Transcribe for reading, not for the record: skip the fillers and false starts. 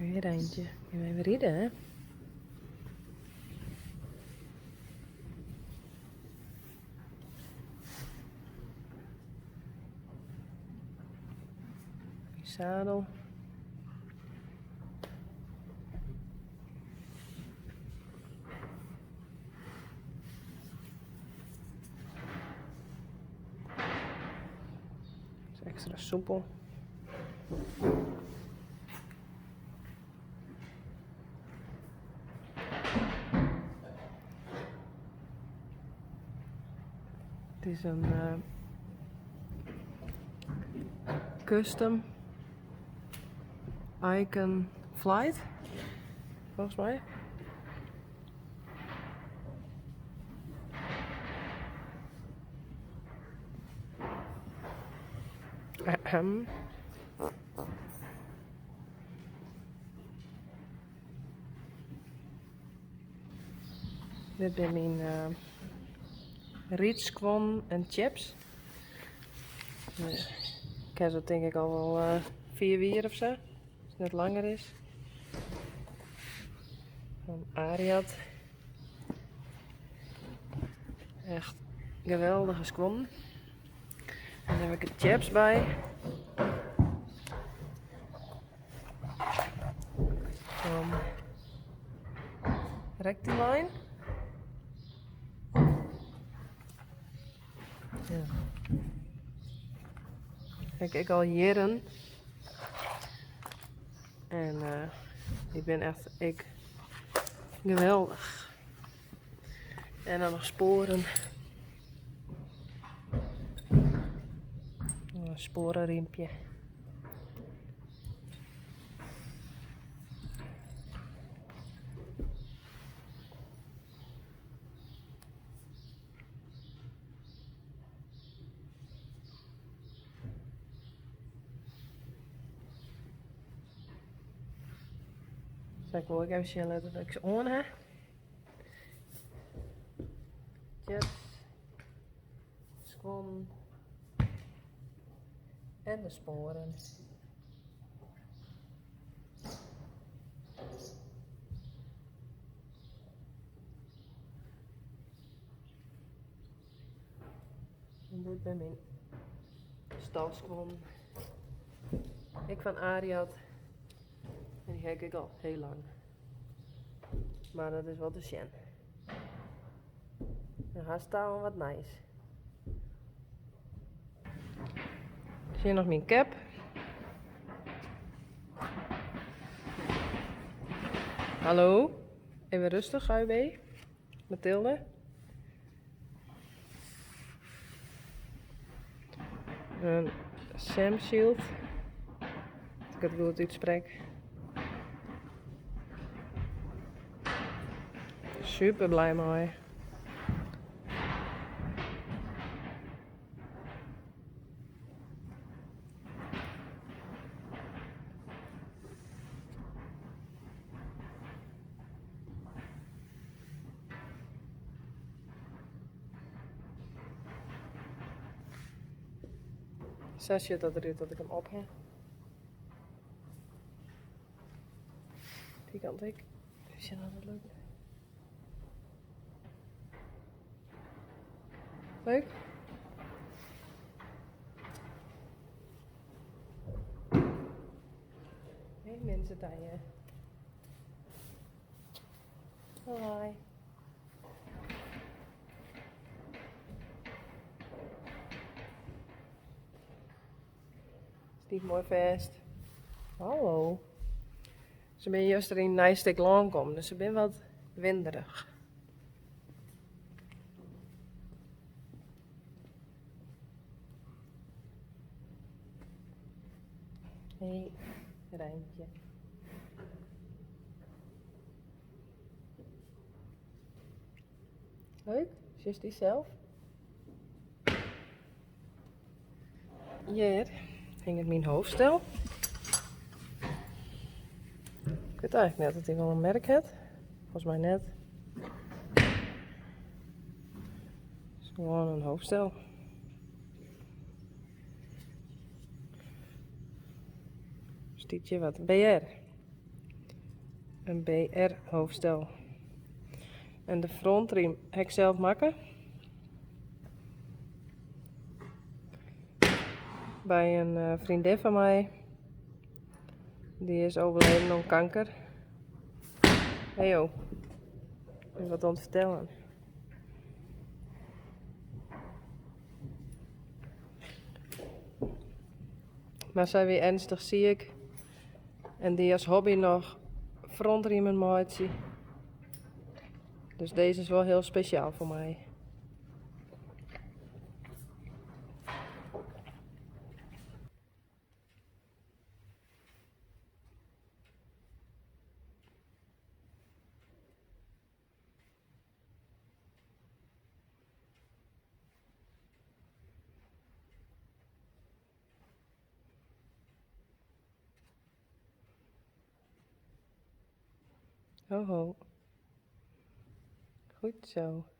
Weer eentje. Gean we even ride, hè? Zadel. Is ekstra soepel. It is in custom Icon Flight, folgens my. Ahem. Dit binne myn uh, rydskuon en chaps. Ik ha se tink ik al wol uh, 4 jier of sa, as it net langer is. Fan Ariat. Echt geweldige skuon. Dan heb ik er chaps by. Fan Rectiline. Ja. Heb ik al jierren. En uh, ik bin echt ik, geweldich. En dan noch spoaren. Een sporenriempje. Sil ik wol ek even sjen litte dat ik se oan ha. Chaps, skuon en de spoaren. En dit binne myn stalskuon. Ek fan Ariat. En dy ha ik ek al hiel lang. Mar dat is wol te sjen. En hast al wat nijs. Sjen noch myn cap. Hallo, even rêstich, AUB. Mathilde. In Sam Shield. As ik it goed útsprek. Super blij mei. Sa sjocht dat derút as ik him op ha. Dy kant ek. Even sjen oft it lukt. Leuk? Hey mensen Tanje. Hoi. Stiet moai fêst. Hallo. Se binne juster yn in nij stik lân kommen, dus se binne wat winderich. Hey, Rijntje. Leuk, sjochst dy sels? Hjir hinget myn hoofdstel. Ik wit eigentlik net oft hy wol in merk hat. Folgens my net. It is gewoan in hoofdstel. Stiet hjir wat. BR. In BR hoofdstel. En de frontriem ha ik sels makke. By in freondin fan my. Dy is overleden oan kanker. Hey jo, ik wat oan it fertellen. Mar sy wie ernstig siik en die as hobby noch frontriemen meitsje. Dus dizze is wol hiel spesjaal foar my. Ho ho. Goed zo.